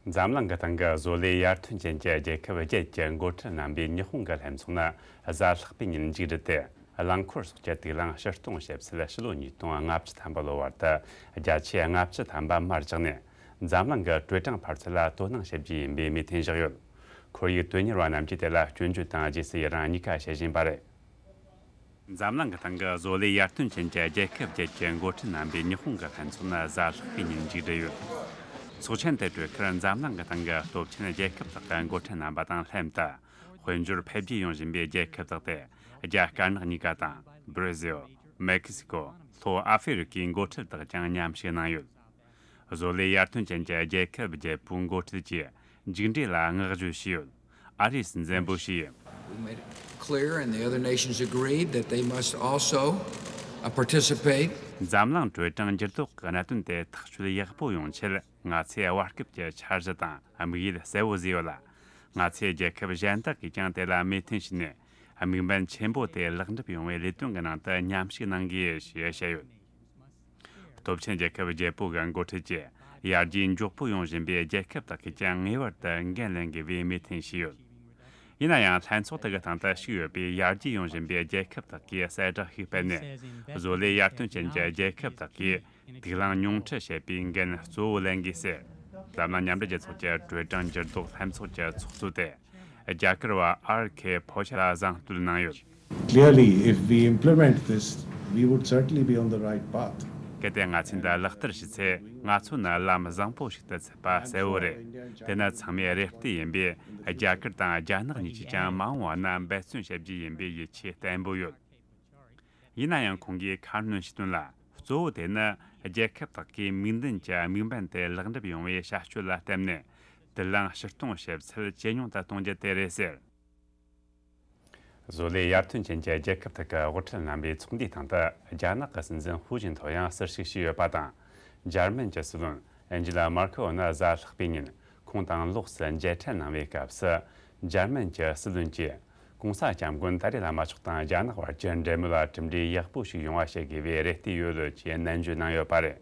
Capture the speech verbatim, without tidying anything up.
འཛམ་གླིང་གི་སྟེང་གི་བཟོ་ལས་ཡར་ཐོན་ཅན་གྱི་རྒྱལ་ཁབ་བརྒྱད་ཀྱི་འགོ་ཁྲིད་རྣམ་པས་ཉི་ཧོང་གི་ལྷན་ཚོགས་ནི་གཟའ་ལྷག་པའི་ཉིན་མཇུག་བསྒྲིལ་ཏེ། རླངས་འཁོར་སོགས་ཀྱི་དུག་རླངས་ཕྱིར་གཏོང་བྱེད་ཚུལ་ཕྱི་ལོ་ཉིས་སྟོང་ལྔ་བཅུ་ཐམ་པ་ལོ་བར་དུ་བརྒྱ་ཆའི་ལྔ་བཅུ་ཐམ་པ་མར་བཅག་ནས། འཛམ་གླིང་གི་དྲོད་གྲང་འཕར་ཚད་ལ་དོ་སྣང་བྱེད་རྒྱུ་ཡིན་པའི་མོས་མཐུན་བཞག་ཡོད། ཁོར་ཡུག་དོན་གཉེར་བ་རྣམས་ཀྱིས་དེ་ལ་སྐྱོན་བརྗོད་དང་རྗེས་སུ་ཡི་རང་གཉིས་ཀ་བྱེད་བཞིན་པ་རེད། འཛམ་གླིང་གི་སྟེང་གི་བཟོ་ལས་ཡར་ཐོན་ཅན་གྱི་རྒྱལ་ཁབ་བརྒྱད་ཀྱི་འགོ་ཁྲིད་རྣམ་པའི་ཉི་ཧོང་གི་ལྷན་ཚོགས་ནི་གཟའ་ལྷག་པའི་ཉིན་མཇུག་བསྒྲིལ་ཡོད། ཚོགས་ཆེན་དེ་གྲོལ་ཁར་འཛམ་གླིང་གི་སྟེང་གི་སྟོབས་ཆེན་རྒྱལ་ཁབ་དག་གི་འགོ་ཁྲིད་རྣམ་པ་དང་ལྷན་དུ། དཔལ་འབྱོར་འཕེལ་རྒྱས་ཡོང་བཞིན་པའི་རྒྱལ་ཁབ་དག་སྟེ། རྒྱ་དཀར་ནག་གཉིས་ཀ་དང་། བྷར་ཟིལ། མེག་སི་ཀོ། ལྷོ་ཨ་ཧྥེ་རི་ཀའི་འགོ་ཁྲིད་དག་ཀྱང་མཉམ་ཞུགས་གནང་ཡོད། བཟོ་ལས་ཡར་ཐོན་ཅན་གྱི་རྒྱལ་ཁབ་བརྒྱད་པོའི་འགོ་ཁྲིད་ཀྱིས་མཇུག་འབྲས་ལ་བསྔགས་བརྗོད་བྱས་ཡོད། ཨ་རིས་འཛེམ་བོ་ཞུས་ཡོད། We made it clear, and the other nations agreed that they must also, uh, participate. འཛམ་གླིང་དྲོད་གྲང་འགྱུར་ལྡོག་གི་གནད་དོན་དེ་ཐག་གཅོད་ཡག་པོ་ཡོང་ཆེད། ང་ཚོས་བར་སྐབས་ཀྱི་འཆར་གཞི་དང་དམིགས་ཡུལ་གསལ་བོ་བཟོས་ཡོད་ལ། ང་ཚོས་རྒྱལ་ཁབ་གཞན་དག་གིས་ཀྱང་དེ་ལ་མོས་མཐུན་བྱས་ནས། དམིགས་འབེན་ཆེན་པོ་དེ་ལེགས་འགྲུབ་ཡོང་བའི་ལས་དོན་གྱི་ནང་དུ་མཉམ་ཞུགས་གནང་དགོས་ཞེས་བཤད་ཡོད། སྟོབས་ཆེན་རྒྱལ་ཁབ་བརྒྱད་པོ་གི་འགོ་ཁྲིད་ཀྱིས་ཡར་རྒྱས་མགྱོགས་པོ་ཡོང་བཞིན་པའི་རྒྱལ་ཁབ་དག་གིས་ཀྱང་ངེས་པར་དུ་འགན་ལེན་དགོས་པའི་མོས་མཐུན་བྱས་ཡོད། ཡིན་ན་ཡང་། ལྷན་ཚོགས་དག་གི་སྟེང་དུ་ཞུགས་ཡོད་པའི་ཡར་རྒྱས་ཡོང་བཞིན་པའི་རྒྱལ་ཁབ་དག་གིས་གསལ་བསྒྲགས་ཤིག་སྤེལ་ནས། བཟོ་ལས་ཡར་ཐོན་ཅན་གྱི་རྒྱལ་ཁབ་དག་གིས་དུག་རླངས་ཉུང་འཕྲི་བྱེད་པའི་འགན་གཙོ་བོ་ལེན་དགོས་ཟེར། འཛམ་གླིང་མཉམ་འབྲེལ་རྒྱལ་ཚོགས་ཀྱི་དྲོད་གྲང་འགྱུར་ལྡོག་ལྷན་ཚོགས་ཀྱི་ཚོགས་གཙོ་དེ། རྒྱ་གར་བ་ཨར་ཁེ་ཕོ་ཆ་ལ་གཟེངས་བསྟོད་གནང་ཡོད། Clearly, if we implement this, we would certainly be on the right path. གལ་ཏེ་ང་ཚོས་འདི་ལག་བསྟར་བྱས་ཚེ། ང་ཚོ་ནི་ལམ་བཟང་པོ་ཞིག་ཏུ་ཚུད་པ་གསལ་བོ་རེད། དེ་ནི་ཚང་མས་རེ་ལྟོས་ཡིན་པས། རྒྱ་གར་དང་རྒྱ་ནག་གཉིས་ཀྱིས་ཀྱང་མ་འོངས་པ་ན་འབད་བརྩོན་བྱེད་རྒྱུ་ཡིན་པའི་ཡིད་ཆེས་བརྟན་པོ་ཡོད། ཡིན་ན་ཡང་། ཁོང་གིས་ཁ་སྣོན་བྱས་དོན་ལ། གཙོ་བོ་དེ་ནི་རྒྱལ་ཁབ་དག་གིས་མིག་མདུན་གྱི་དམིགས་འབེན་དེ་ལེགས་འགྲུབ་ཡོང་བའི་བྱ་སྤྱོད་ལ་བརྟེན་ནས། དུག་རླངས་ཕྱིར་གཏོང་བྱེད་ཚད་ཇེ་ཉུང་དུ་གཏོང་རྒྱུ་དེ་རེད་ཟེར། བཟོ་ལས་ཡར་ཐོན་ཅན་གྱི་རྒྱལ་ཁབ་དག་གི་དབུ་ཁྲིད་རྣམ་པའི་ཚོགས་འདུའི་སྟེང་དུ། རྒྱ་ནག་གི་སྲིད་འཛིན་ཧུའུ་ཅིན་ཐའོ་ཡང་ཟུར་ཞུགས་བྱས་ཡོད་པ་དང་། འཇར་མན་གྱི་སྲིད་བློན་ཨན་ཇི་ལ་མར་ཁེལ་ནི་གཟའ་ལྷག་པའི་ཉིན་ཁོང་དང་ལོགས་སུ་མཇལ་འཕྲད་གནང་བའི་སྐབས་སུ། འཇར་མན་གྱི་སྲིད་བློན་གྱིས་༸གོང་ས་༸སྐྱབས་མགོན་ཏཱ་ལའི་བླ་མ་མཆོག་དང་རྒྱ་ནག་བར་གྱི་འབྲེལ་མོལ་ལ་གྲུབ་འབྲས་ཡག་པོ་ཞིག་ཡོང་བ་བྱེད་དགོས་པའི་རེ་ལྟོས་ཡོད་ཅེས་ནན་བརྗོད་གནང་ཡོད་པ་རེད།